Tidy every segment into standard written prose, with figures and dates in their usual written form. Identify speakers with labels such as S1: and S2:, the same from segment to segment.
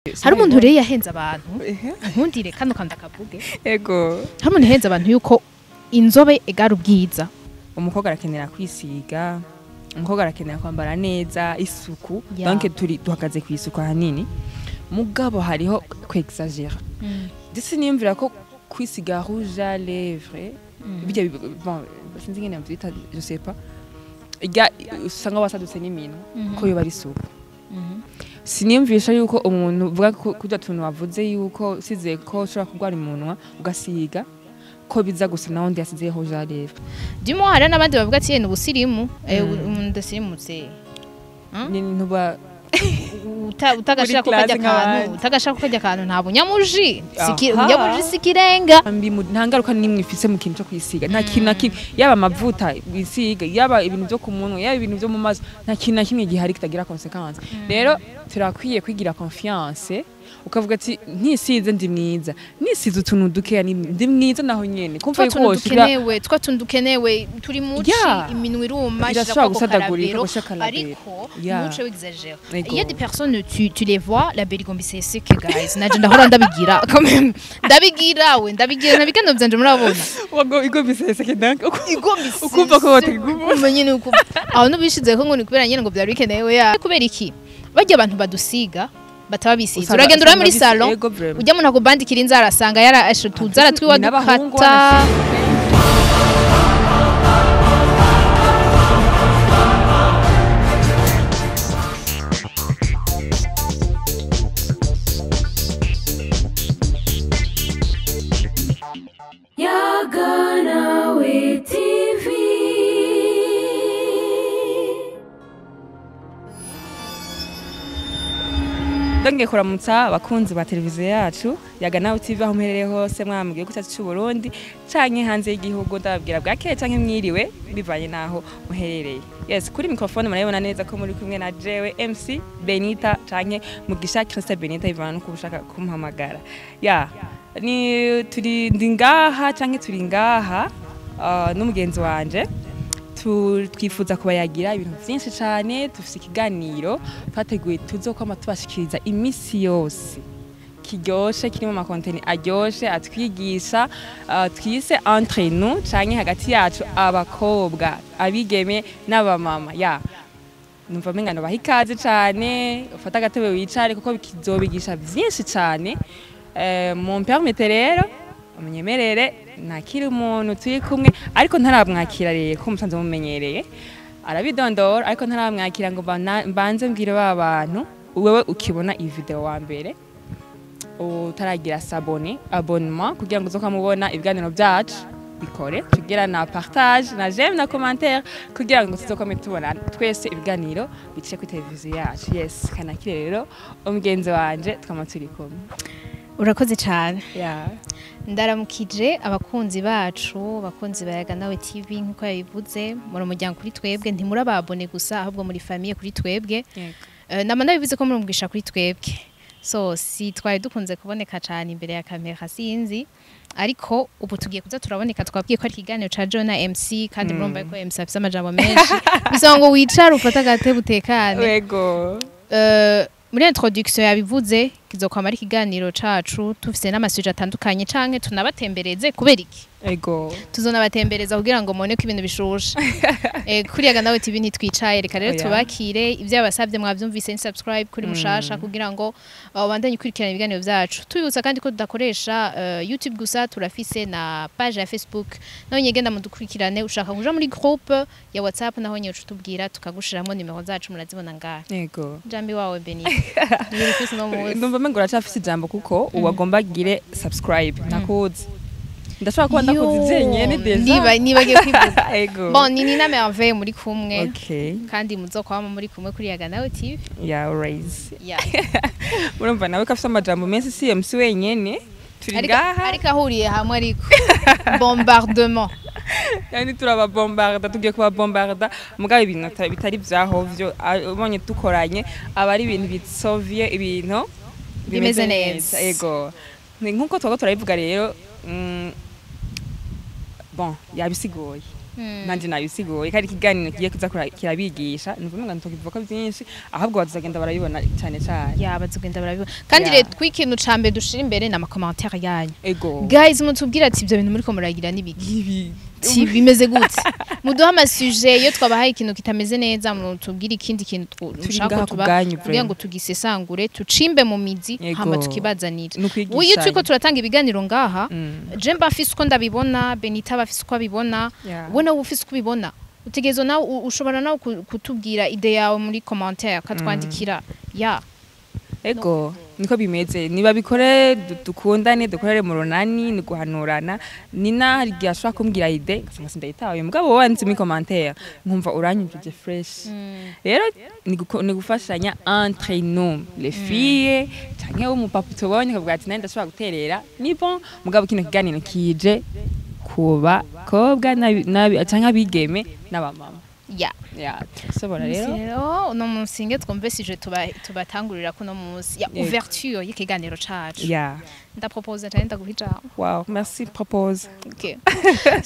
S1: Hari umuntu rero yahenze abantu, nkundire kano kandi akavuge.
S2: Ego.
S1: Hari umuntu yahenze abantu yuko inzobe egara ubwiza.
S2: Umukobwa arakenera kwisiga, umukobwa arakenera kwambara neza, isuku. Donc turi duhagaze ku isuku ahanini. Mugabo hariho kwexagera. Ndetse niyumvira ko kwisiga rouge à lèvres, bijya, bon, sinzi ngene mvyita, je sais pas. Irya usanga wasadutse n'iminwa ko yoba ari isuku. Siniyumvisha yuko umuntu uvuga ko kurya tuntu wavuze yuko usize ko ushobora kurwara umunwa ugasiga ko biza gusa naho ndi yasize rouge à lèvres.
S1: Du moins hari n'abandi bavuga ati ni ubusirimu, ndasirimutse.
S2: Ni ntuba
S1: utagashaka ko kajya
S2: classe
S1: kantu,
S2: nk'abandi.
S1: Utagashaka ko kajya kantu nta bunyamuji.
S2: Aha.
S1: Bunyamuji sikirenga.
S2: Mbi nta ngaruka nimwe ifise mu kintu cyo kwisiga, nta kintu na kimwe, yaba amavuta wisiga, yaba ibintu byo ku munwa, yaba ibintu byo mu maso, nta kintu na kimwe gihari kitagira conséquence. Rero turakwiye kwigira confiance, ukavuga ati ntisize ndi mwiza, nisize utuntu dukeya ndi mwiza naho nyene kumva
S1: Twa
S2: yuko
S1: tuntu
S2: woshira
S1: dukenewe, twa tuntu dukenewe turi muci, iminwa iruma,
S2: irashobora
S1: shira
S2: gusadagurika,
S1: karabero,
S2: gushira karabero.
S1: Ariko ntuce wexagera.
S2: Ego.
S1: Il y a des personnes, tu les vois, la belle igomba iseseke, guys. Naje ndahora ndabigira quand même, ndabigira we, ndabigira nabigano byanje murabona.
S2: Wago igomba iseseke, donc
S1: igomba
S2: ukumva ko wateguye.
S1: Umenye ni uko aho nubishize ko ngo ni kubera nyene ngo byari bikenewe ya kubera iki barya abantu badusiga bataba bisize. Uragenda uri muri salon,
S2: Ego, vraiment.
S1: ujya umuntu akubandikira inzara, asanga yara tuzara twiwa
S2: Ni n'abahungu
S1: dukata.
S3: Yaganawe TV.
S2: Ndongeye kuramutsa abakunzi ba televiziyo yacu Yaganawe TV aho muherereye hose mwaba mu gihugu cyacu cy'u Burundi canke hanze y'igihugu, ndababwira bwakeye canke mwiriwe bivanye naho muherereye. Yes, kuri microphone murabibona neza ko muri kumwe na jewe MC Benita canke Mugisha Christa Benita, bivana nuko ushaka kumuhamagara. Ya, ni turi ndi ngaha canke turi ngaha n'umugenzi wanje, twifuza kubayagira ibintu byinshi cyane. Dufise ikiganiro twateguye tuzokwama tubashikiriza imisi yose, kiryoshe, kirimo amakonteni aryoshe atwigisha, twise entre nous canke hagati yacu abakobwa, abigeme n'abamama. Ya, numva menga baha ikaze cane, ufate agatebe wicare kuko kizobigisha byinshi cane. Mumpermette rero, umunyemerere nakira umuntu turi kumwe, ariko ntaramwakira rero ko musanze mumenyereye arabidondora, ariko ntaramwakira ngo mbanze mbwire ba bantu, wewe ukibona iyi video wa mbere utaragira s'abonner, abonnement kugira ngo uzokamubona ibiganiro byacu, bikore tugira na partage na j'aime na commentaire kugira ngo tuzokome tubona twese ibiganiro biciye kuri televiziyo yacu. Yes, kanakire rero umugenzi wanje twama turi kumwe.
S1: Urakoze cyane.
S2: Yeah.
S1: Ndaramukije abakunzi bacu, abakunzi ba Yaganawe TV. Nkuko yabivuze, muri umuryango kuri twebwe, ntimurababone gusa ahubwo muri famille kuri twebwe. Nama ndabivuze ko muri umugisha kuri twebwe. So si twari dukunze kuboneka cyane imbere ya kamera, sinzi, ariko ubu tugiye kuza turaboneka. Twabwiye ko ari ikiganiro ca John na MC, kandi murumva ko MC afise amajambo menshi, bisaba ngo wicare ufate agatebe utekane.
S2: Yego.
S1: Muri introduction yabivuze, kizokwama ari ikiganiro cacu tufise n'amasujet atandukanye, canke tunabatembereze. Kubera iki?
S2: Ego.
S1: Tuzonabatembereza kugira ngo mubone ko ibintu bishushe. Kuri Yaganawe TV ntitwicaye, reka rero
S2: Oya.
S1: tubakire. Ibyo yabasabye mwavyumvise, ni subscribe kuri mushasha kugira ngo ubandanye ukurikirana ibiganiro vyacu. Tubibutsa kandi ko tudakoresha YouTube gusa, turafise na page ya Facebook, naho nyene genda mudukurikirane. Ushaka kuja muri groupe ya WhatsApp, naho nyene uca utubwira tukagushiramo. Nimero zacu murazibona ngaha.
S2: Ego.
S1: Jambi wawe Benito, ni ufise no munsi.
S2: Ndumva mengo uracafise ijambo kuko uwagomba agire subscribe ntakuzi, ndashobora kuba ndakuzi jenyene déjà.
S1: Nibagiye kwivuga.
S2: Ego.
S1: Bon, ni Nina Merveille muri kumwe, kandi muzokwama muri kumwe kuri Yaganawe TV.
S2: Yeah, always.
S1: Yeah.
S2: Urumva nawe ko afise amajambo menshi, si MC wenyene turi
S1: Ariko
S2: ngaha.
S1: Ariko ahuriye hamwe, ariko bombardement.
S2: Yani turababombarda, tugiye kubabombarda, mugabo ibintu bitari vyahovyo. Ubonye dukoranye aba ari ibintu bitsovye, ibintu
S1: bimeze neza.
S2: Ego, ni nkuko twaba turabivuga rero, bon, yabisigoye. Nanje nabisiguye kandi ikiganiro kigiye kuza kirabigisha, numva ngo ntokivuga ko byinshi, ahubwo bazagenda barabibona cyane cyane.
S1: Ya, bazogenda barabibona kandi. Rero twikintu ca mbere dushira imbere ni ama commentaire yanyu. Guys, mutubwire ati ibyo bintu muriko muragira n'ibiki?
S2: Ibi.
S1: Ti bimeze gute? Muduhe ama sujet. Iyo twabahaye ikintu kitameze neza, mutubwire ikindi kintu
S2: Turi
S1: mushaka
S2: ngaha
S1: ko tuba
S2: kubwanyu,
S1: kugira ngo tugisesangure, tucimbe mu mizi, hama tukibazanire.
S2: Ni ukwigishanya.
S1: Iyo turiko turatanga ibiganiro ngaha, je mba mfise uko ndabibona, Benita aba afise uko abibona, wowe nawe ufise uko ubibona. Utegerezwa nawe ushobora nawe kutubwira idée yawe muri commentaire, ukatwandikira ya.
S2: Ego, niko bimeze. Niba bikore dukundane, dukorere mu runani, ni guhanurana. Nina hari igihe ashobora kumbwira idée ngasanga sindayitaye, mugabo wowe wanditse muri commentaire nkumva uranyumvije fresh. Rero ni gufashanya entre nous les filles, canke wo mupapa tubonye ukavuga ati nanje ndashobora guterera, ni bon. Mugabo kino kiganiro kije ku bakobwa canke abigeme n'abamama. Ya, turashobora rero.
S1: Rero uno munsi nge twumve sujet tubatangurira kuno munsi ya ouverture y'ikiganiro cacu. Ndapropose cyane, ndaguha ijambo.
S2: Wow, merci, propose.
S1: Okay.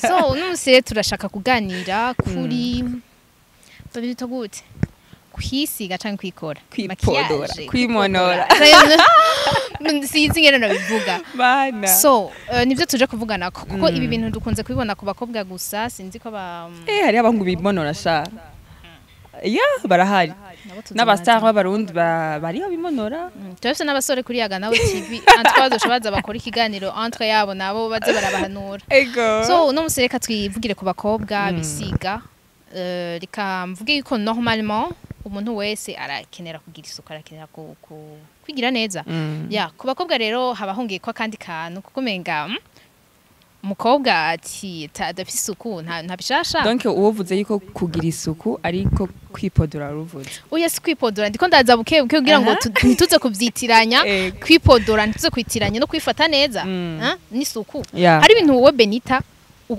S1: So uno munsi rero turashaka kuganira kuri, babyita gute, kwisiga canke kwikora.
S2: Kwipodora.
S1: Maquillage,
S2: Kwimonora.
S1: kwipodora. Sinzi ingene nabivuga.
S2: Bana.
S1: So nivyo tuje kuvuganako, kuko ibi bintu dukunze kubibona ku bakobwa gusa, sinzi ko ba
S2: Hariho abahungu bimonora sha. Ya, barahari.
S1: Nabo tuzi.
S2: N'aba star b'abarundi bariho bimonora.
S1: Turafise n'abasore kuri Yaga Nawe TV, entre bazosha baza bakora ikiganiro entre yabo, nabo baze barabahanura. So uno munsi reka twivugire ku bakobwa bisiga. Reka mvuge yuko normalement umuntu wese arakenera kugira isuku, arakenera kwigira neza. Ya, ku bakobwa rero haba hongeye ko akandi kantu, kuko umenga umukobwa ati adafise isuku nta bishasha.
S2: Donc uwovuze yuko kugira isuku ariko kwipodora ruvuze.
S1: Oya, si kwipodora, ndiko ndaza buke buke kugira ngo ntituze kuvyitiranya. Kwipodora ntituze kwitiranya no kwifata neza, n'isuku. Hari ibintu wowe Benita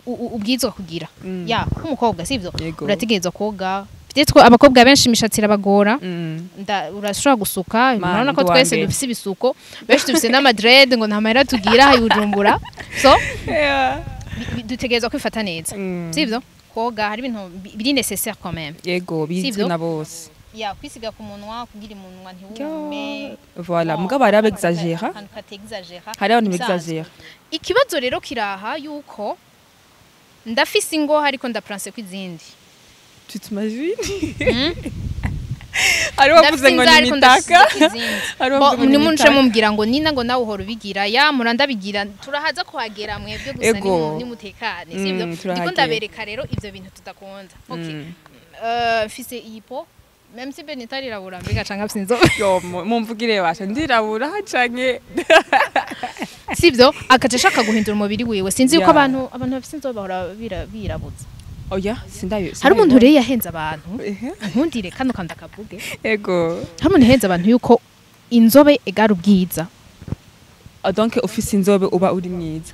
S1: ubwirizwa kugira ya nk'umukobwa, sivyo?
S2: Yego.
S1: Urategerezwa koga. Peut-être ko abakobwa benshi imishatsi irabagora. Urashobora gusuka.
S2: Man,
S1: Urabona ko
S2: ndi uwa
S1: twese
S2: mbere.
S1: dufise ibisuko, benshi dufise n'ama dread, ngo nta mahera tugira aha i Bujumbura. So dutegerezwa kwifata neza, sivyo? Koga, hari ibintu biri nécessaire quand même.
S2: Yego, bizwi
S1: Sivyo?
S2: na bose.
S1: Ya, kwisiga ku munwa kugira umunwa ntiwume.
S2: Voilà, mugabo hari abexagera.
S1: Akantu katexagera.
S2: Hari abantu
S1: Bisanzwe.
S2: bexagera.
S1: Ikibazo rero kiraha yuko ndafise ingoha ariko ndaplante ko izindi.
S2: Tu t'imagines? Hari wavuze
S1: Ndafise
S2: ngo
S1: inzara
S2: ni
S1: ariko
S2: imitaka.
S1: ndafise izindi.
S2: Hari
S1: Bo,
S2: wavuze ngo ni
S1: nimunce
S2: imitaka.
S1: mumbwira ngo nina ngo nawe uhora ubigira, ya murandabigira, turahaza kuhagera mwebwe gusa. Nimutekane, sivyo? Ndiko
S2: Turahagera.
S1: ndabereka rero ivyo bintu tudakunda. Okay. Mfise iyi peau, même si Benita arirabura, mbega canke afise inzobe.
S2: Yo, mumvugire basha, ndirabura canke?
S1: Sivyo? Akaca ashaka guhindura umubiri wiwe, sinzi yuko abantu bafise inzobe bahora birabuza.
S2: Oya, sindayo.
S1: Hari umuntu rero yahenze abantu, nkundire kano kandi akavuge. Hari umuntu yahenze abantu yuko inzobe egara ubwiza.
S2: Ah, donc ufise inzobe uba uri mwiza?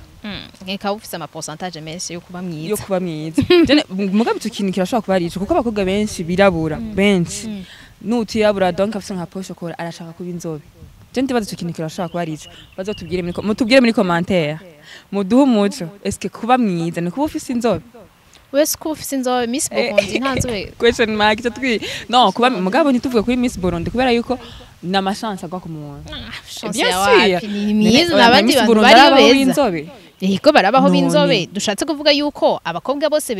S1: Nkeka ufise ama pourcentage menshi yo kuba
S2: Yo
S1: mwiza.
S2: kuba mwiza. Jene mugabe ico kintu kirashobora kuba ari ico, kuko abakobwa benshi birabura benshi nutirabura, donc afise nka peau chocolat arashaka kuba inzobe. Je ndibaza ico kintu kirashobora kuba ari ico. Bazotubwire muri mutubwire muri commentaire, muduhe umuco: est-ce que kuba mwiza ni kuba ufise inzobe?
S1: Wese kuba ufise inzobe, Miss Burundi nta nzobe.
S2: Question mark. Icyo twi no kuba, mugabo ntituvuge kuri Miss Burundi kubera yuko ni ama chance agwa ku muntu.
S1: Chance
S2: Bien
S1: ya
S2: sûr.
S1: wapi, ni mwiza
S2: Oya,
S1: n'abandi
S2: Miss
S1: bantu
S2: Burundi
S1: bariyo
S2: arabaho
S1: beza.
S2: b'inzobe.
S1: Yego, barabaho
S2: None.
S1: b'inzobe. Dushatse kuvuga yuko abakobwa bose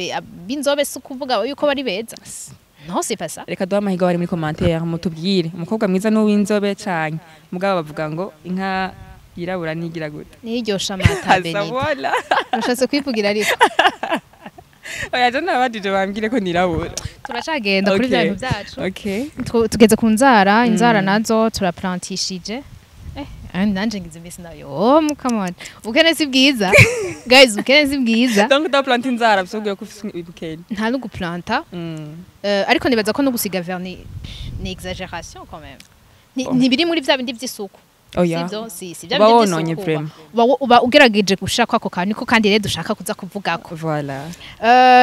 S1: b'inzobe si ukuvuga yuko bari beza, non, c'est pas ça.
S2: Reka duhe amahirwe bari muri commentaire, mutubwire umukobwa mwiza n'uw'inzobe canke. Mugabo bavuga ngo inka yirabura nigira gute?
S1: Niryosha amata, Benita.
S2: Asabona.
S1: Urashatse kwivugira ariko.
S2: Oya, je nabajije bambwire ko nirabura.
S1: Turacagenda kuri
S2: Okay.
S1: bya bintu byacu.
S2: Okay.
S1: Tugeze ku nzara. Inzara nazo turaplantishije. Nanje ngize iminsi nayo. Oh, come on, ubukene si bwiza guys, ubukene si bwiza.
S2: Donc udaplanta inzara bisubwiye ko ufise ubukene?
S1: Nta no guplanta. Ariko nibaza ko no gusiga vernis ni exagération quand même. Ntibiri muri bya bindi by'isuku.
S2: Oya.
S1: Sivyo? Si bya
S2: Uba
S1: bindi
S2: wononye
S1: by'isuku.
S2: Vraiment.
S1: Uba ugerageje gushaka ako kantu niko kandi rero dushaka kuza kuvugako.
S2: Voilà.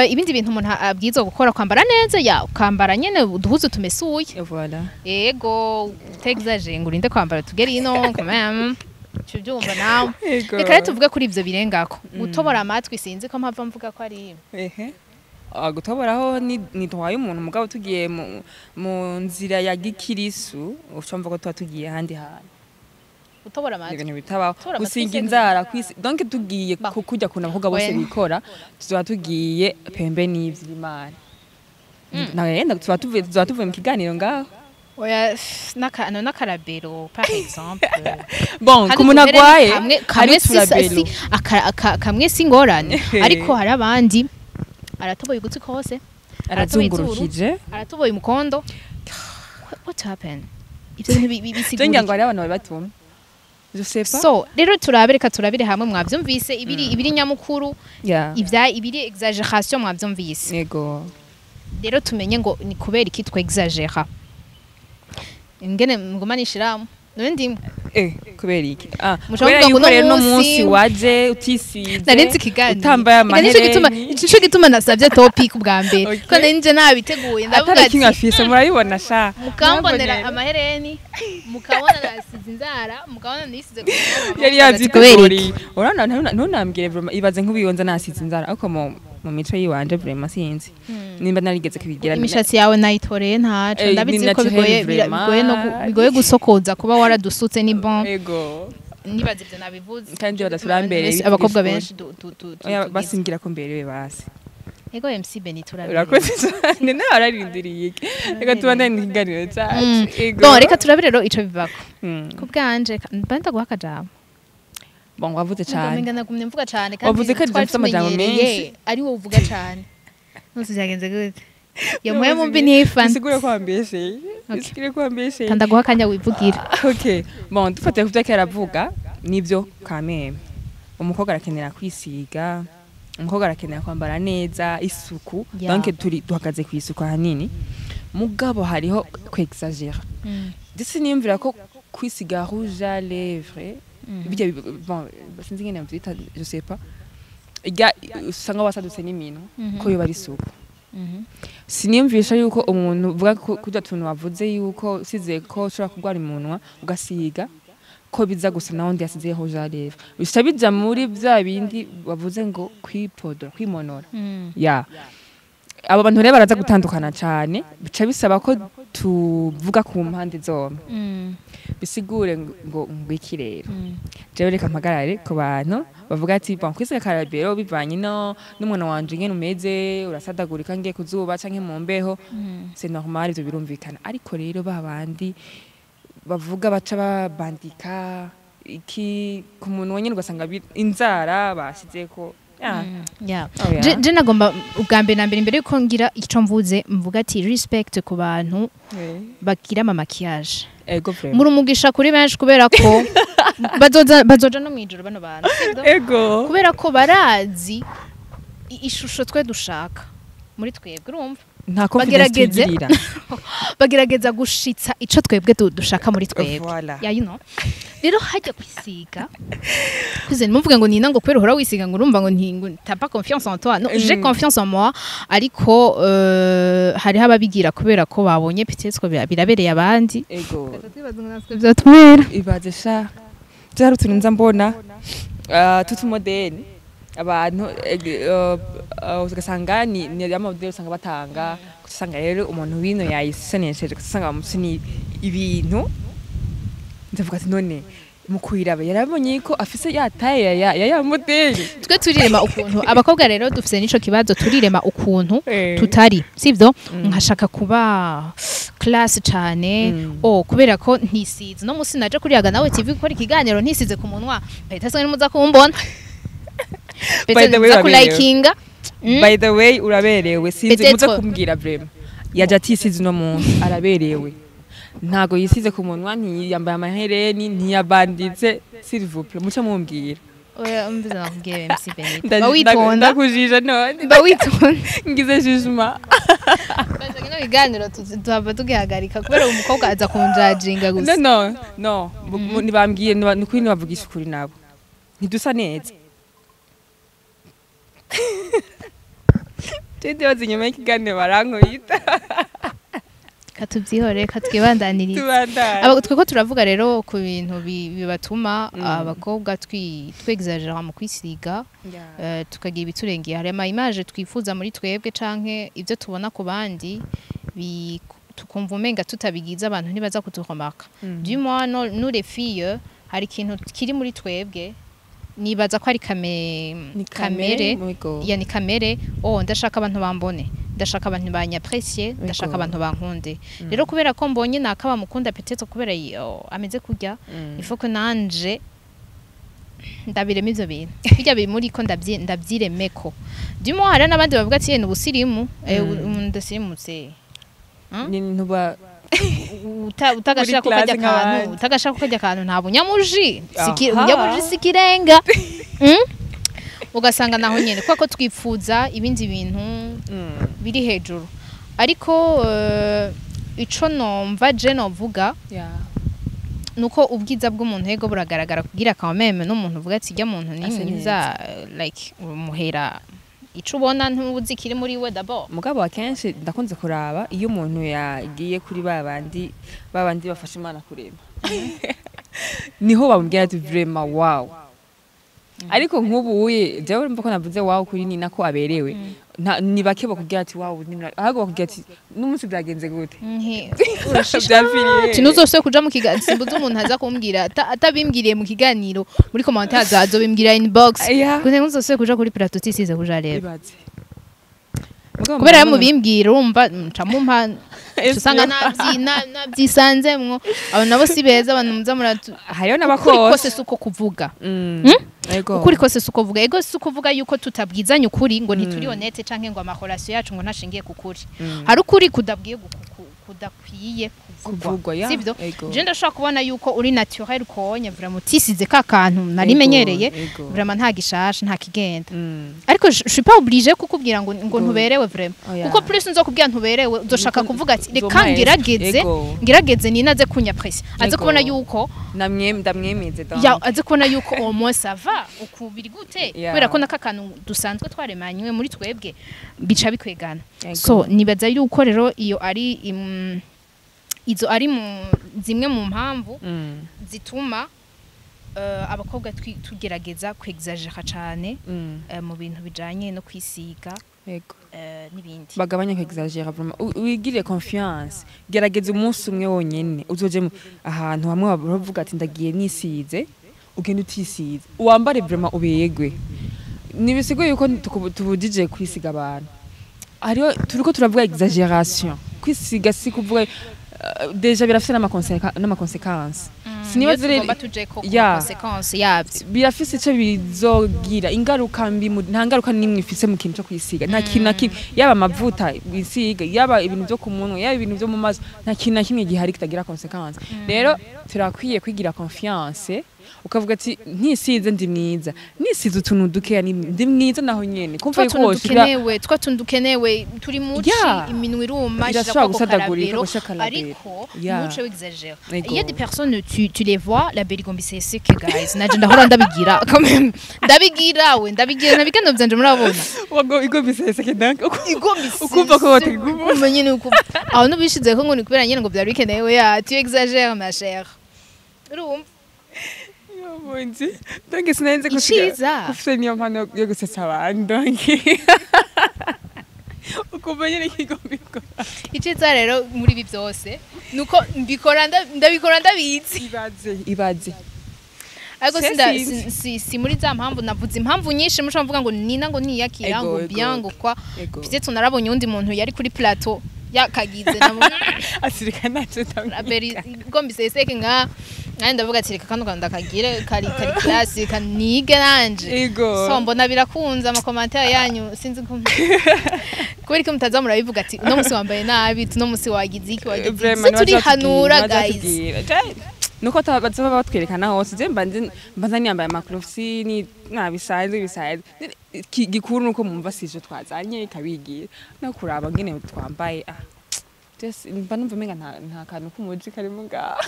S1: Ibindi bintu umuntu abwirizwa gukora, kwambara neza, ya, ukambara nyene uduhuzu tumesuye.
S2: Voilà.
S1: Ego, utexage ngo urinde kwambara tugere ino quand même. Tubyumva nawe.
S2: Ego.
S1: Reka rero tuvuge kuri ivyo birengako. Gutobora amatwi, sinzi ko mpava mvuga ko ari
S2: Ehe. Gutoboraho ni droit y'umuntu, mugabo tugiye mu nzira ya gikirisu, ucumva ko tuba tugiye ahandi hantu.
S1: Gutobora amatwi?
S2: Ibintu bitabaho.
S1: Gutora amatwi
S2: Gusiga
S1: se
S2: inzara kwisi, donc tugiye
S1: Ba.
S2: Kujya kuntu abakobwa bose
S1: Oya.
S2: bikora, tuba tugiye pembe n'ivy'Imana. Nawe yenda tuba tuvuye mu kiganiro ngaho.
S1: Oya, no n'akarabero par exemple.
S2: Bon,
S1: Kandi
S2: ku muntu
S1: tuhere
S2: agwaye
S1: kamwe
S2: hari
S1: kamwe si
S2: uturabero.
S1: Si kamwe si ngorane, ariko hari abandi aratoboye ugutwi kose, aratoboye izuru,
S2: arazungurukije.
S1: Aratoboye umukondo. What happened? Ivyo bintu
S2: Je ngira ngo
S1: bisigura
S2: hariho abantu bari batumye, je sais pas.
S1: So rero turabe, reka turabire hamwe. Mwavyumvise ibiri nyamukuru, ibya ibiri exagération mwavyumvise.
S2: Yego.
S1: Rero tumenye ngo ni kubera iki twe exagera, ingene nguma nishiramo none ndimwe.
S2: Kubera iki?
S1: Mushobora
S2: Kubera
S1: kuvuga ngo
S2: yuko rero
S1: uno
S2: no munsi
S1: munsi
S2: waje utisize,
S1: nari nzi ikiganiro.
S2: utambaye
S1: Eka nico gituma,
S2: amahereni.
S1: nico gituma nasabye topic ubwa mbere, ko nari nje nabiteguye, ndavuga
S2: Atari kimwe
S1: ati
S2: afise, murabibona sha.
S1: Mukambonera
S2: Murabonera.
S1: amahereni, mukabona nasize inzara, mukabona nisize ku munwa,
S2: Yari
S1: mukavuga ati, kubera iki?
S2: yavyiteguriye. Urabona, ntunambwire vraiment, ibaze nk'ubiyonza nasize inzara, ariko mu mico yiwanje vraiment sinzi nimba narigeze kubigira.
S1: Imishatsi yawe nayitoreye ntaco.
S2: Ni
S1: Ndabizi ko
S2: naturel
S1: bigoye,
S2: vraiment.
S1: bigoye no bigoye gusokoza kuba waradusutse, ni bon.
S2: Ego.
S1: Nibaza ivyo nabivuze.
S2: Kandi badaturambere.
S1: Abakobwa benshi
S2: Oya,
S1: tugize.
S2: basingira ko mberewe basi.
S1: Ego, MC Beni, turabere.
S2: Urakoze cyane, nawe ararindiriye iki? Reka tubandane ikiganiro cyacu. Ego.
S1: Bon, reka turabire rero ico bivako. Ku bwanje mba ndaguha akajambo.
S2: Bon, wavuze cyane.
S1: Ndamenga nagumye mvuga cane kandi
S2: Wavuze ko
S1: twari
S2: mfise amajambo
S1: tumenyereye
S2: menshi.
S1: ari wowe uvuga cane. Ntuzi byagenze gute, iyo muhe mumbi ntifana.
S2: Bisigure ko wambesheye.
S1: Okay.
S2: Bisigure ko wambesheye.
S1: Ndaguha akanya wivugira.
S2: Okay, bon, dufatiye ku byo aravuga, nibyo kameme, umukobwa arakenera kwisiga, umukobwa arakenera kwambara neza, isuku. Donc turi duhagaze ku isuku ahanini, mugabo hariho kwexagera. Ndetse niyumvira ko kwisiga rouge à lèvres bijya bon, sinzi ingene bavyita, je sais pas, irya usanga wasadutse n'iminwa, ko yoba ari isuku. Siniyumvisha yuko umuntu uvuga ko kurya tuntu wavuze yuko usize ko ushobora kurwara umunwa, ugasiga ko biza gusa naho ndi yasize rouge à lèvres, bica bija muri bya bindi wavuze ngo kwipodora, kwimonora. Ya, abo bantu rero baraza gutandukana cyane, bica bisaba ko tuvuga ku mpande zombi. Bisigure ngo iki rero? Jewe reka mpagarare ku bantu bavuga ati bon, kwisiga karabero bivanye no n'umuntu wanje ingene umeze, urasadagurika ngiye kuzuba canke mu mbeho, c'est normal, ivyo birumvikana. Ariko rero ba bandi bavuga baca babandika iki ku muntu wenyine, ugasanga inzara bashizeko.
S1: Yeah.
S2: Oh, yeah.
S1: Je nagomba ubwa mbere na mbere, imbere yuko ngira ico mvuze, mvuga ati respect ku bantu bagira ama maquillage.
S2: Ego vraiment.
S1: Muri umugisha kuri benshi, kubera ko bazoza, bazoja no mwijoro bano bantu, sivyo?
S2: Ego.
S1: Kubera ko barazi ishusho twe dushaka muri twebwe, urumva?
S2: Nta confidence twigirira.
S1: Bagerageza gushitsa ico twebwe dushaka muri twebwe.
S2: Voilà.
S1: Yeah, you know. Rero hajya kwisiga kuze, ntimuvuge ngo nina ngo kubera uhora wisiga ngo urumva ngo ngo t'as pas confiance en toi. No, j'ai confiance en moi, ariko hariho ababigira kubera ko babonye peut-être ko birabereye abandi.
S2: Ego.
S1: Vyotubera.
S2: Ibaze sha, byari utuntu nza mbona tutumodeli abantu ugasanga ni amamodeli usanga batanga, usanga rero umuntu wino yayisonesheje, ugasanga bamusuni ibintu. Ndavuga ati none mu kwiraba yarabonye ko afise ya taille ya modeli?
S1: Twe turirema ukuntu, abakobwa rero dufise n'ico kibazo, turirema ukuntu tutari, sivyo? Nkashaka kuba classe cane. Oh, kubera ko ntisize no musi naje kuriyaga nawe TV gukora ikiganiro, ntisize ku munwa, peut-être nimuza kumbona,
S2: By
S1: peut-être
S2: the way,
S1: muza
S2: uraberewe.
S1: kulayikinga.
S2: By the way, uraberewe, sinzi
S1: Peut-être.
S2: muze kumbwira vraiment, yaje atisize uno munsi, araberewe, ntago yisize ku munwa, ntiyambaye amahereni, ntiyabanditse. S'il vous plaît, muce mumbwira.
S1: Oya, umviza nakubwiye, MC Benita, ba witonda.
S2: Ndakujije none.
S1: Ba witonda.
S2: Ngize jugement.
S1: Bashaka ino biganiro tuhava tugihagarika kubera uwo mukobwa aza kunjajinga
S2: No.
S1: gusa.
S2: No, no, nibambwiye nukuri, nibavugisha ukuri nabo, ntidusa neza. Je ndibaza inyuma y'ikiganiro barankubita.
S1: Katubyihore, katwibandanirize.
S2: Tubandanye.
S1: Aba tweko turavuga rero ku bintu bibatuma abakobwa twexagera mu kwisiga, tukagira ibiturengeye. Hari ama image twifuza muri twebwe canke ibyo tubona ku bandi, tukumva umenga tutabigize abantu ntibaza kuturemarka. Du moins nous les filles, hari ikintu kiri muri twebwe, nibaza ko ari
S2: Ni
S1: kamere.
S2: Yego.
S1: Ya, ni kamere. Oh, ndashaka abantu bambone, ndashaka abantu banyapprécier, ndashaka abantu bankunde. Rero kubera ko mbonye naka bamukunda, peut-être kubera ameze kurya, il faut que nanje ndabirema ivyo bintu bijya biri muri ko ndabyiremeko. Du moins hari n'abandi bavuga ati: "Ni ubusirimu, ndasirimutse."
S2: Ni ntuba
S1: Utagashira ko
S2: Muri
S1: kajya
S2: classe
S1: kantu
S2: nk'abandi.
S1: Utagashira ko kajya kantu, nta bunyamuji.
S2: Aha.
S1: Ubunyamuji si ikirenga. Ugasanga naho nyene kubera ko twipfuza ibindi bintu biri hejuru. Ariko ico nomva je novuga nuko ubwiza bw'umuntu, ego, buragaragara, kugira quand même n'umuntu uvuga ati: "Jya muntu ni
S2: Asa
S1: mwiza." Like umuhera ico ubona, ntuzi kiri muri we d'abord.
S2: Mugabo akenshi ndakunze kuraba iyo umuntu yagiye kuri ba bandi bafasha Imana kurema, niho bamubwira ati: "Vraiment, wow." Ariko nk'ubu uye jewe urumva ko navuze wow kuri Nina ko aberewe. Ni bake bakubwira ati: "Wow Nina." Ahubwo bakubwira ati: "N'umunsi byagenze gute?" Byapfiriye.
S1: Ati ntuzose kuja mu kiganiro, simbuze umuntu aza kumbwira atabimbwiriye mu kiganiro, muri commentaire azobimbwira inbox. Kuko ntuzose kuja kuri plateau tisize kuja rero.
S2: Ibaze. Mugabo
S1: Kubera
S2: murabona-
S1: mubimbwira, urumva nca mumpa usanga nabyisanzemwo. Abo nabo si beza, abantu muza muratu.
S2: Hariho
S1: Ukuri
S2: n'abakose.
S1: kose si uko kuvuga.
S2: Ego.
S1: Ukuri kose si uko kuvuga. Ego, si ukuvuga yuko tutabwizanya ukuri, ngo ntituri honnête, canke ngo amarelation yacu ngo ntashingiye ku kuri. Hari ukuri kudabwiye kudakwiye kuvugwa.
S2: Kuvugwa, ya.
S1: Sivyo?
S2: Ego.
S1: Je ndashobora kubona yuko uri naturel, konye vraiment utisize ka kantu narimenyereye.
S2: Ego.
S1: Vraiment nta gishasha, nta kigenda. Ariko je suis pas obligée kukubwira ngo ntuberewe vraiment.
S2: Oya.
S1: Kuko plus nzokubwira ntuberewe, uzoshaka kuvuga ati: "Reka
S2: Nzomuha
S1: ngerageze."
S2: Ego.
S1: Ngerageze ninaze kunyapprécier, aze
S2: Ego.
S1: kubona yuko
S2: Ndamwemeze donc.
S1: Ya, aze kubona yuko au moins ça va, uku biri gute. Kubera ko naka kantu dusanzwe twaremanywe muri twebwe, bica bikwegana.
S2: Ego.
S1: So nibaza yuko rero iyo ari izo ari mu zimwe mu mpamvu zituma abakobwa tugerageza kwexagera cane mu bintu bijanye no kwisiga
S2: Ego.
S1: n'ibindi.
S2: Bagabanya kwexagera vraiment. Wigire confiance, gerageza umunsi umwe wonyene, uzoje ahantu hamwe bavuga ati: "Ndagiye nisize." Ugenda utisize, wambare vraiment ubegwe. Nibisigoye yuko tubujije kwisiga abantu. Hariho turiko turavuga exagération. Kwisiga si kuvuga, déjà birafise n'amaconséquences. Sinibaza
S1: Iyo
S2: rero-
S1: tugomba tujeko ku conséquences yabyo.
S2: Birafise ico bizogira ingaruka mbi. Nta ngaruka nimwe ifise mu kintu cyo kwisiga, nta kintu na kimwe, yaba amavuta wisiga, yaba ibintu byo ku munwa, yaba ibintu byo mu maso, nta kintu na kimwe gihari kitagira conséquence. Rero turakwiye kwigira confiance, ukavuga ati: "Ntisize ndi mwiza, nisize utuntu dukeya ndi mwiza." Naho nyene kumva
S1: Twa
S2: yuko
S1: tuntu
S2: woshira
S1: dukenewe, twa tuntu dukenewe turi muci. Iminwa iruma.
S2: Irashobora
S1: Shirako
S2: gusadagurika,
S1: karabero,
S2: gushira karabero.
S1: Ariko ntuce wexagera.
S2: Ego.
S1: Il y a des personnes, tu les vois, la belle igomba iseseke. Guys, naje ndahora ndabigira quand même, ndabigira we, ndabigira nabigano byanje murabona.
S2: Wago igomba iseseke donc.
S1: Igomba.
S2: Ukumva ko wateguye.
S1: Umenye ni uko aho nubishize ko ngo ni kubera nyene ngo byari bikenewe. Ya, tu exagères, ma chère, urumva.
S2: Munzi donc sinenze ko
S1: Iciza.
S2: ufise niyo mpano yo gusetsa abantu, donc ukumva nyene kigomba ikora.
S1: Iciza rero muri ibi byose nuko mbikora ndabikora ndabizi.
S2: Ibaze, ibaze.
S1: Ariko
S2: Se sinzi.
S1: si muri za mpamvu navuze, impamvu nyinshi mushobora kuvuga ngo nina ngo niyakira
S2: Ego,
S1: ngo
S2: ego.
S1: bien, ngo kwa
S2: Ego.
S1: peut-être narabonye undi muntu yari kuri plateau yakagize nabo.
S2: Asirika ntacyo.
S1: Aberi igomba iseseke nka nanje, ndavuga ati: "Reka kano kantu ndakagire kari kari classe kanige nanje."
S2: Ego.
S1: So mbona birakunze. Amacommentaires yanyu, sinzi ko kubera ko mutaza murabivuga ati: "Uno musi wambaye nabi, uno musi wagize iki, wagize iki."
S2: Vraiment.
S1: Se turihanura, guys.
S2: Nuko baza batwerekana hose. Je mba mba niyambaye amakrosi ni nabisanzwe bisanzwe. Gikuru nuko mumva sije twazanye ikabigira no kuraba ngene twambaye. Ah, just mba numva umenga nta kantu k'umuji karimo ngaha.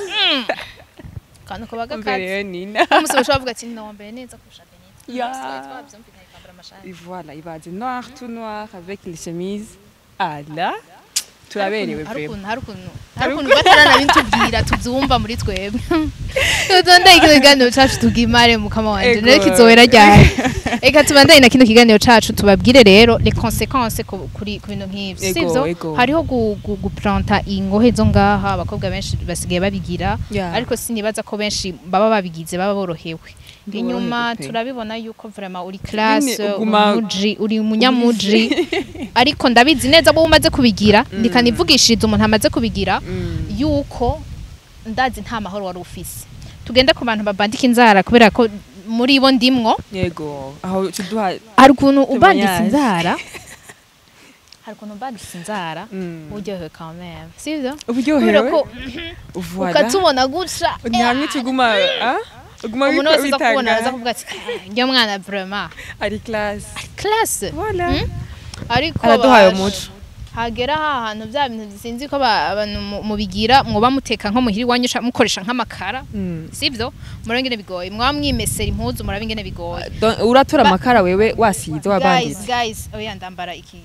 S1: Kantu kabaga
S2: Umva
S1: kazi.
S2: rero Nina.
S1: Umunsi bashobora kuvuga ati: "Nina wambaye neza kurusha Benito." Twabyumvikanye kwambara amashati.
S2: Et voilà, il va dire noir, tout noir, avec les chemises. Ah là. Turaberewe
S1: Hari
S2: vraiment.
S1: ukuntu hari ukuntu bataranabitubwira, tubyumva muri twebwe. Tuzondaye kino kiganiro cacu, tugimare mukama wanje.
S2: Ego.
S1: Rero kizohera ryari? Reka tubandanye na kino kiganiro cacu, tubabwire rero les conséquences kuri ku bintu nk'ivyo.
S2: Ego,
S1: Sivyo?
S2: ego.
S1: Hariho guplanta ingohe zo ngaha, abakobwa benshi basigaye babigira, ariko sinibaza ko benshi baba babigize baba borohewe inyuma.
S2: Ntiborohewe pe.
S1: Turabibona yuko vraiment uri classe,
S2: Nyine uguma-
S1: umuji, uri umunyamuji, ariko ndabizi neza bo umaze kubigira, ndikanivugishiriza umuntu amaze kubigira yuko ndazi nta mahoro wari ufise. Tugende ku bantu babandika inzara, kubera ko muri bo ndimwo.
S2: Yego, aho tuduha
S1: Hari ukuntu ubanditse
S2: témoignage.
S1: inzara, hari ukuntu ubanditse inzara uryohewe quand même, sivyo? Kubera
S2: Uburyohewe.
S1: ko
S2: Voilà.
S1: ukatubona guca.
S2: Ni hamwe tuguma, ah, uguma
S1: Umuntu wese aza kubona
S2: witanga.
S1: aza kuvuga ati: "Ah, njya mwana vraiment
S2: Ari classe.
S1: Classe."
S2: Voilà.
S1: Ariko
S2: Araduhaye
S1: basha,
S2: umuco.
S1: hagera ha hantu bya bintu, sinzi ko abantu mubigira, mwoba muteka nko muhira iwanyu, mukoresha nk'amakara, sivyo? Muraba ingene bigoye, mwaba mwimesera impuzu, muraba ingene bigoye.
S2: Uratora amakara wewe wasize
S1: Guys,
S2: wabanditse.
S1: guys, oya, ndambara iki.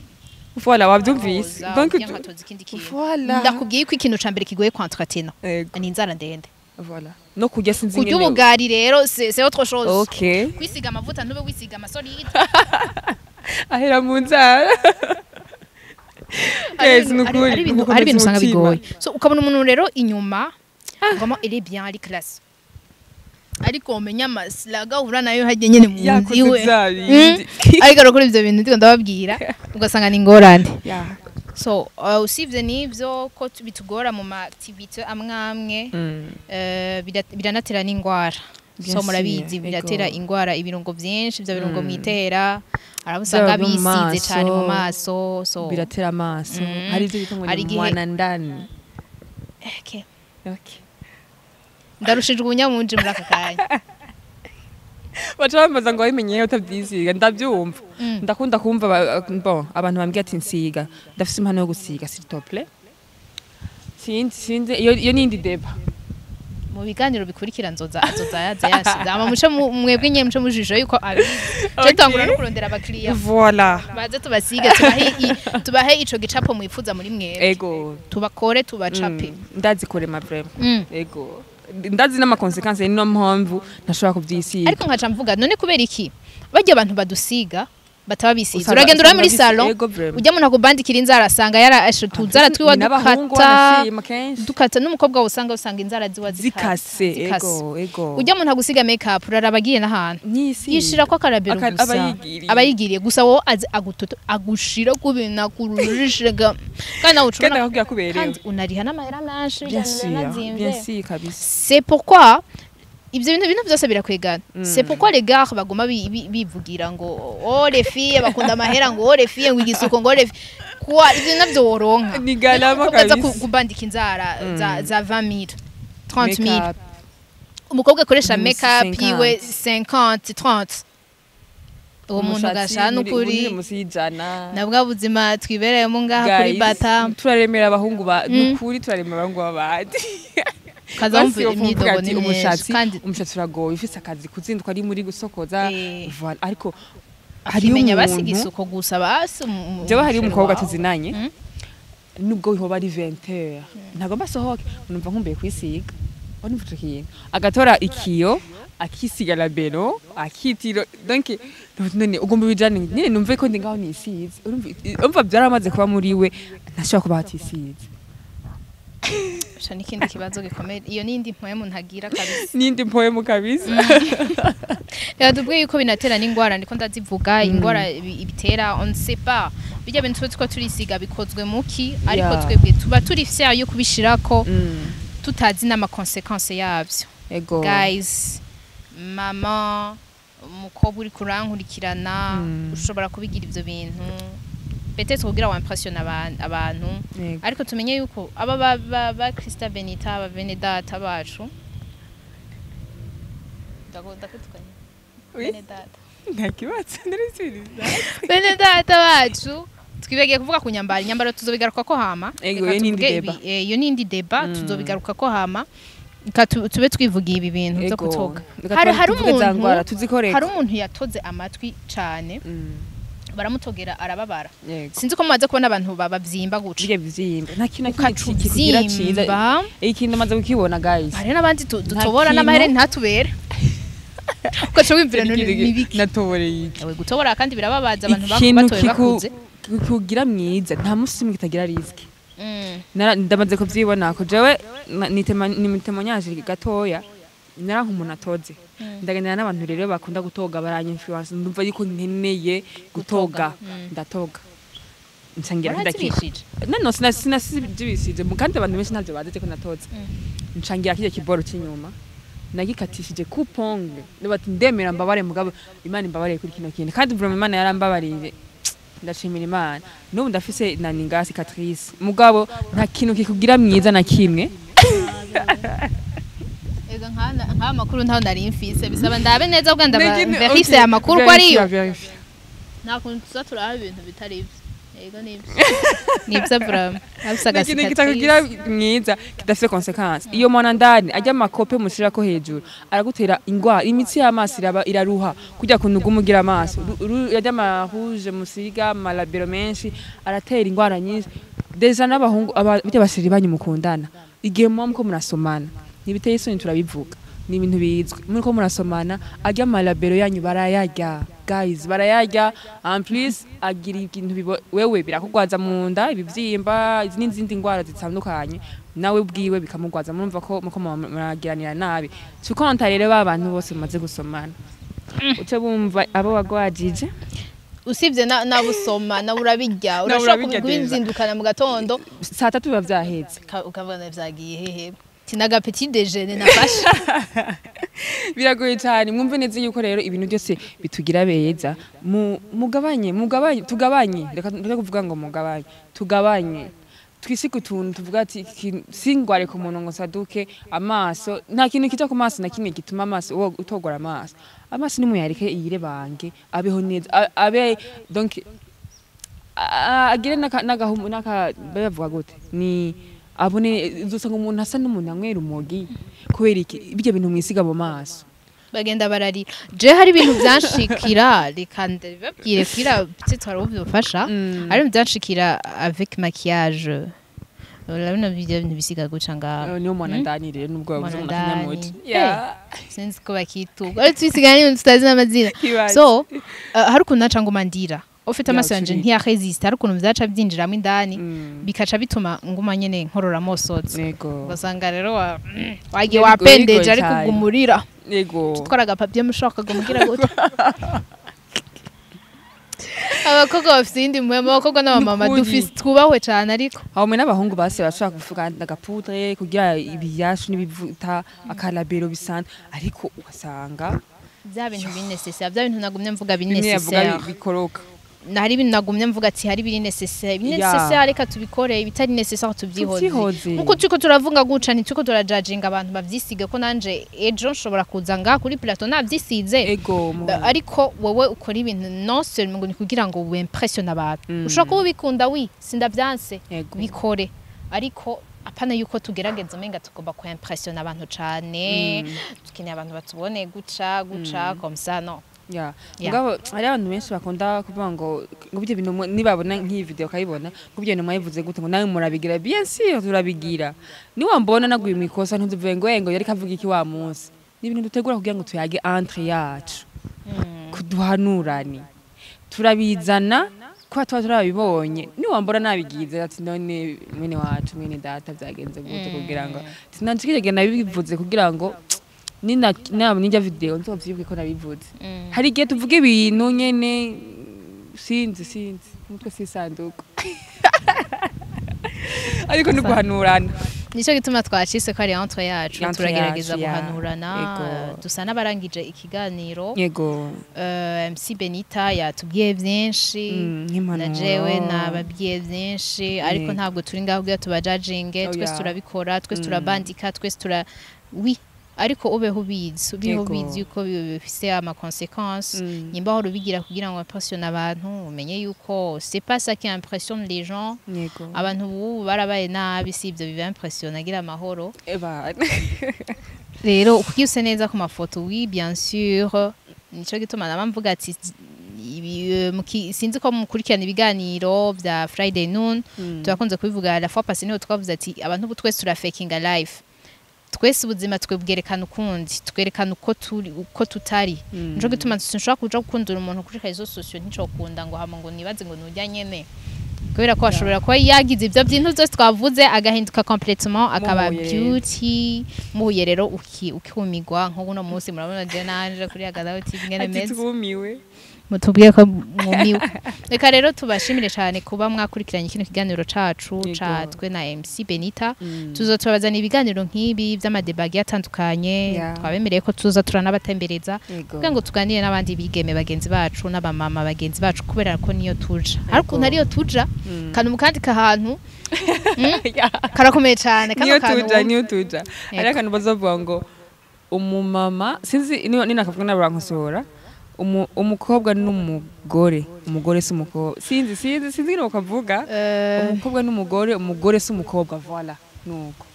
S2: Voilà, wabyumvise.
S1: Koza,
S2: Donc
S1: kugira ngo hatoza ikindi kintu.
S2: Voilà.
S1: Ndakubwiye ko ikintu ca mbere kigoye kwentretena
S2: Yego.
S1: ni inzara ndende.
S2: Voilà, no kurya sinzi
S1: Kurya
S2: ingene.
S1: ubugari rero c'est autre chose. Kwisiga amavuta, ntube wisiga amasolide.
S2: Ahera mu nzara.
S1: Hari
S2: Yes,
S1: ibintu-
S2: nukuri,
S1: hari ibintu
S2: gukomeza
S1: hari ibintu usanga
S2: umutima.
S1: bigoye. So ukabona umuntu rero inyuma vraiment il est bien, ari classe, ariko umenya amasilaga uhura nayo hajya nyene mu nzu
S2: Yakoze
S1: iwe.
S2: bya bindi.
S1: Ariko arakora ivyo bintu ndiko ndababwira, ugasanga ni ingorane. So usibye n'ivyo ko bitugora mu ma activité amwe amwe, biranatera n'ingwara.
S2: Bien
S1: So
S2: sûr,
S1: murabizi, biratera
S2: ego.
S1: ingwara, ibirungo byinshi, ibyo birungo mwitera, arabusanga
S2: Byaba byo mu
S1: bisize cyane mu
S2: maso,
S1: maso, so
S2: biratera amaso. Hari ibyo bita ngo
S1: Hari
S2: ni
S1: igihe-
S2: mwana ndani.
S1: Okay.
S2: Okay.
S1: Ndarushijwe ubunyamunji muri aka kanya.
S2: Baca bambaza ngo wabimenye utabyisiga. Ndabyumva. Ndakunda kumva bon, abantu bambwira ati nsiga, ndafise impano yo gusiga, s'il te plaît. Sinzi iyo nindi débat.
S1: Mu biganiro bikurikira nzoza azoza yaza yasize ama muce mwebwe nyene muce mujisho yuko abizi. Je tangura no kurondera abakiriya
S2: Voilà.
S1: baze tubasige, tubahe ico gicapo mwifuza muri mwebwe.
S2: Ego.
S1: Tubakore, tubacape.
S2: Ndazi kurema vraiment. Ego, ndazi n'ama conséquences, niyo mpamvu ntashobora kubyisiga.
S1: Ariko nkaca mvuga, none kubera iki barya abantu badusiga bataba bisize?
S2: Usanga
S1: Uragenda uri muri
S2: usanga
S1: salon,
S2: ego, vraiment.
S1: ujya umuntu akubandikira inzara, asanga yarashe utuzara twiwa
S2: Ni n'abahungu
S1: dukata
S2: banashima kenshi.
S1: Dukata, n'umukobwa usanga inzara ziwa
S2: zikase.
S1: Zikase.
S2: Ego.
S1: Ujya umuntu agusiga make up, uraraba agiye n'ahantu
S2: Nyisi
S1: yishira ko akarabero gusa.
S2: Aba yigiriye.
S1: Aba yigiriye gusa, wowe azi agutoto agushira ku bintu akurujishega, kandi nawe
S2: Kandi
S1: ucubona
S2: akakubwira ko uberewe.
S1: Kandi unariha n'amahera menshi.
S2: Bien sûr.
S1: Biranazimvye.
S2: Bien sûr kabisa.
S1: C'est pourquoi ibyo bintu byose birakwegana. C'est pourquoi les gars baguma bivugira ngo oh, les filles bakunda amahera, ngo oh, les filles, ngo igisuko, ngo les filles quoi. Ibyo navyo woronka.
S2: Ni galama
S1: Umukobwa aza
S2: kabisa.
S1: kubandika inzara za 20 000, 30 000.
S2: Make-up.
S1: Umukobwa akoresha
S2: Musi
S1: make up
S2: 50.
S1: yiwe 50, 30, uwo muntu
S2: Umushatsi
S1: ugasha n'ukuri
S2: muri musi y'ijana.
S1: Na bwa buzima twibereyemo ngaha kuri
S2: Guys,
S1: bata.
S2: Turaremera abahungu ba nukuri, turaremera abahungu b'abandi.
S1: Kaza wumva
S2: Basi yo
S1: imyidogo
S2: kuvuga
S1: ni
S2: ati
S1: myinshi
S2: umushatsi,
S1: kandi
S2: umushatsi uragoye, ufise akazi kuzinduka ari muri gusokoza. Voilà, ariko hariyo
S1: akimenya basiga
S2: umuntu
S1: isuku gusa basi
S2: jewe hariyo
S1: umusheri
S2: umukobwa
S1: wawe.
S2: tuzinanye, nubwo hoba ari 20 heures ntabwo mbasohoke, numva nkumbuye kwisiga, urumva ico kintu, agatora ikiyo akisiga labero akitiro. Donc none ugomba ibijane nyine numve ko ndi ngaho nisize, urumva byaramaze kuba muri we, ntashobora kuba atisize.
S1: Sha, n'ikindi kibazo gikomeye, iyo n'indi mpwemu ntagira kabisa.
S2: N'indi mpoemu kabisa.
S1: Reka tuvuge yuko binatera n'ingwara, ndiko ndazivuga ingwara ibitera, on ne sait pas bijya bintu tuba turiko turisiga bikozwe muki, ariko twebwe tuba turi fier yo kubishirako tutazi n'ama conséquences yavyo.
S2: Ego.
S1: Guys, mama, umukobwa uri kurankurikirana, ushobora kubigira ivyo bintu peut-être kugira wa impressionne abantu, ariko tumenye yuko aba ba Christa Benita, aba bene data bacu, ndakutukanye.
S2: Oui.
S1: Bene data.
S2: Nta kibazo, ndarisubiza.
S1: Bene data bacu, twibagiye kuvuga ku nyambaro. Inyambaro tuzobigaruka ko hama.
S2: Ego,
S1: Reka
S2: iyo ni indi
S1: tuvuge
S2: débat.
S1: Iyo ni indi débat, tuzobigaruka ko hama. Reka tube twivugiye ibi bintu byo
S2: Ego.
S1: kutoga.
S2: Reka
S1: Hari
S2: tuvuge za
S1: umuntu
S2: ngwara tuzikoreko.
S1: hari umuntu yatoze amatwi cane. Baramutogera arababara.
S2: Yego.
S1: Sinzi ko mumaze kubona abantu babavyimba guca.
S2: Birya bivyimba, nta kintu na kimwe
S1: Ukaca
S2: kikugira ciza.
S1: uvyimba.
S2: Ikintu maze kukibona, guys.
S1: Hari n'abandi dutobora
S2: Nta
S1: n'amahereni ntatubere, ugaca wiyumvira none nibiki?
S2: Natoboreye iki?
S1: Ewe, gutobora kandi birababaza abantu
S2: Ikintu
S1: batoye bakuze.
S2: Kikugira mwiza, nta musi umwe kitagira risque. Ndamaze kuvyibona ko jewe ni témoignage gatoya. Nara nk'umuntu atoze, ndagendana n'abantu rero bakunda gutoga, baranyinfluence, ndumva yuko nkeneye gutoga, ndatoga, nsangira ndakira.
S1: Warazibishije?
S2: No, sinasibishije, kandi abantu benshi ntavyo bazi ko natoze. Ncangira kirya kiboro c'inyuma nagikatishije coupe-ongle, bati ndemera mbabare, mugabo Imana imbabariye kuri kino kintu. Kandi vraiment Imana yarambabariye, ndashimira Imana, n'ubu ndafise na ninga cicatrice, mugabo nta kintu kikugira mwiza na kimwe.
S1: Ega nk'aya makuru ntaho nari mfise, bisaba ndabe neza ubwo ndaba vérifie aya makuru ko ariyo.
S2: Vérifie.
S1: Nta kuntu tuza turaba ibintu bitari ivyo. Ego, nivyo, nivyo vraiment, afise
S2: Nta kintu kitakugira
S1: agacicatrice.
S2: mwiza kidafise conséquence. Iyo mwana ndani ajya amakope mushirako hejuru aragutera ingwara, imitsi y'amaso iraba iraruha kujya kuntu uguma ugira amaso ajya ama rouge musiga, amalabero menshi aratera ingwara nyinshi. Déjà n'abahungu burya bashiri banyu mukundana, igihe muba muko murasomana, ntibiteye isoni, turabivuga, ni ibintu bizwi, muriko murasomana ajya amalabero yanyu barayarya, guys, barayarya. En plus agira ibintu wewe birakugwaza mu nda, ibivyimba, izi n'izindi ndwara zitandukanye, nawe ubwiwe bikamugwaza. Murumva ko muko muragiranira nabi. Tukonta rero ba bantu bose mumaze gusomana, uce bumva abo wagwajije.
S1: Usibye nabusoma nawe urabirya.
S2: Nawe
S1: Urashobora
S2: urabirya.
S1: kubizindukana mu gatondo.
S2: Saa 3 biba vyaheze.
S1: Ukabona vyagiye hehe? Tinaga petit déjeuner nafashe.
S2: Biragoye cyane. Mwumve neza yuko rero ibintu byose bitugira beza, mugabanye, mugabanye, tugabanye, reka reka kuvuga ngo mugabanye, tugabanye, twisige utuntu tuvuga ati singware ku muntu ngo saduke amaso. Nta kintu kija ku maso na kimwe gituma amaso uwo utogora amaso. Amaso nimuyareke yirebange, abeho neza, abe donc agire n'agahumu n'aka bavuga gute, ni abone. Uzosanga umuntu asa n'umuntu anywera umogi kubera iki? Ibyo bintu mwisiga mu maso.
S1: Bagenda bararira. Je hari ibintu byanshikira, reka ndabibabwire kugira peut-être hari uwo byofasha. Hari ibintu byanshikira avec maquillage, urabona ibyo bintu bisiga guca ngaha.
S2: Niyo mwana ndani rero nubwo bavuze ngo
S1: Mwana
S2: nakinyamuti.
S1: ndani. Sinzi ko bakituga ariko twisiga n'ibintu tutazi n'amazina. So hari ukuntu naca nguma ndira ufite amaso yanje
S2: Ucurira.
S1: Ntiyaresiste, hari ukuntu vyaca byinjiramo indani, bikaca bituma nguma nyene nkorora amosozi. Ugasanga rero wagiye
S2: Bigoye,
S1: wapendeje
S2: bigoye
S1: ariko
S2: cyane.
S1: ugumurira. Twara agapapier mushaka kumugira gutya. Abakobwa bafite iyindi muhema, abakobwa n'abamama.
S2: Nukuri.
S1: Dufise twubahwe cyane ariko.
S2: Aho mwe n'abahungu base bashobora kuvuga agapoudre kugira ibiyashu n'ibivuta akalabero bisanzwe, ariko ugasanga
S1: Bya bintu biri nécessaire, bya bintu nagumye mvuga biri
S2: bimwe yavuga
S1: nécessaire.
S2: Bikoroka.
S1: Hari ibintu nagumye mvuga ati hari ibiri nécessaire, ibiri nécessaire reka tubikore, ibitari nécessaire tubyihoze.
S2: Tuvyihoze.
S1: Nkuko turiko turavuga guca, ntituriko turajajinga abantu bavyisiga, ko nanje ejo nshobora kuza ngaha kuri plateau navyisize.
S2: Ego
S1: Ariko wowe ukora ibintu non seulement ngo ni kugira ngo wimpressionne abantu. Ushobora kuba ubikunda, wi sindavyanse, bikore, ariko apana yuko tugerageza umenga tugomba kuimpressionna abantu cane, dukeneye abantu batubone guca guca comme ça, non.
S2: Mugabo hari abantu benshi bakunda kuvuga ngo ibyo bintu nibabona nk'iyi video bakayibona, ngo ibyo bintu mwabivuze gute, ngo nawe murabigira. Bien sûr turabigira. Niwambona naguye mu ikosa, ntuzuvuge ngo ngo yariko avuga iki wa munsi. Ni ibintu dutegura kugira ngo tuyage entre yacu, kuduhanurane, turabizana kuba tuba turabibonye. Niwambona nabigize ati none mwene wacu, mwene data, byagenze gute, kugira ngo sinanshikije nabivuze, kugira ngo nina nabona ijya video nzovyibuke ko nabivuze. Hari igihe tuvuga ibintu nyene, sinzi umutwe si isanduku, ariko ni guhanurana.
S1: Nico gituma twacise ko ari entre yacu.
S2: Entre
S1: Turagerageza
S2: yacu, ya.
S1: guhanurana. Dusa n'abarangije ikiganiro. MC Benita yatubwiye byinshi,
S2: Nk'impanuro.
S1: Na jewe nababwiye byinshi, ariko ntabwo turi ngaho kugira tubajajinge. Twese turabikora, twese turabandika, twese tura oui, ariko ubeho ubizi, ubeho ubizi yuko bifise ama conséquences. Nimba wahora ubigira kugira ngo impressionne abantu, umenye yuko c'est pas ça qui impressionne les gens. Abantu ubu barabaye nabi, si ibyo biba impressionne agira amahoro.
S2: Eba.
S1: Rero kugira use neza ku mafoto, oui, bien sûr, nico gituma naba mvuga ati ibi Sinzi ko mukurikirana ibiganiro vya Friday Noon, turakunze kubivuga. La fois passée niho twavuze ati abantu ubu twese turafakinga life, twese ubuzima twebwerekana ukundi, twerekana uko turi, uko tutari. Nico gituma sinshobora kuja gukundura umuntu kuri réseaux sociaux, nticokunda ngo hama ngo nibaze ngo nujya nyene, kubera ko ashobora kuba yagize ibyo bintu byose twavuze, agahinduka complètement, akaba
S2: Muhuye rero.
S1: beauty. Muhuye rero ukumigwa. Nk'ubu uno munsi murabona je nanje kuri Agadaho TV ngene
S2: Ati
S1: meze.
S2: Twumiwe.
S1: Mutubwiye ko mwumiwe. Reka rero tubashimire cyane kuba mwakurikiranye kino kiganiro cacu ca twe na MC Benita. Tuzotubazana ibiganiro nk'ibi by'amadebagi atandukanye. Twabemereye ko tuza turanabatembereza kugira ngo tuganire n'abandi bigeme bagenzi bacu n'abamama bagenzi bacu, kubera ko niyo tuja, ariko ukuntu ariyo tuja kantu mu kandi kahantu karakomeye cyane kano
S2: Niyo
S1: kantu.
S2: tuja, niyo tuja. Hari akantu bazovuga ngo umumama, sinzi niyo nakavuga n'abankosohora, umukobwa n'umugore, umugore si umukobwa, sinzi ngene bakavuga. Umukobwa n'umugore, umugore si umukobwa, voilà, nuko.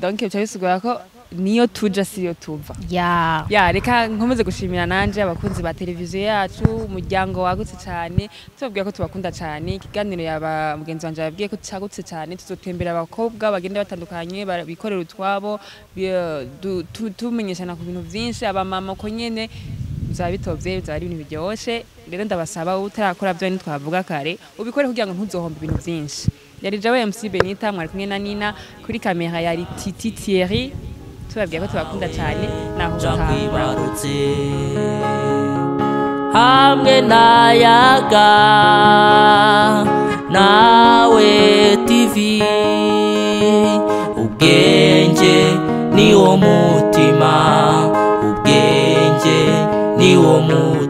S2: Donc bica bisigura ko niyo tuja siyo tuva. Ya, reka nkomeze gushimira nanje abakunzi ba televiziyo yacu, umuryango wagutse cyane, tubabwira ko tubakunda cyane. Ikiganiro yaba mugenzi wanje yababwiye ko cyagutse cyane. Tuzotembera abakobwa bagenda batandukanye, bikorera utwabo, tumenyeshana ku bintu byinshi, abamama ko nyene bizaba bitovye, bizaba ari ibintu biryoshe. Rero ndabasaba, utarakora byo ntitwavuga kare, ubikore kugira ngo ntuzohombe ibintu byinshi. Yari jawe MC Benita, mwari kumwe na Nina kuri kamera, yari Titi Thierry. Tubabwira ko tubakunda cyane, naho
S3: Ja
S2: utaha.
S3: Kwibarutse hamwe n'ayaga nawe TV, ubwenge ni wo mutima, ubwenge ni wo mutima.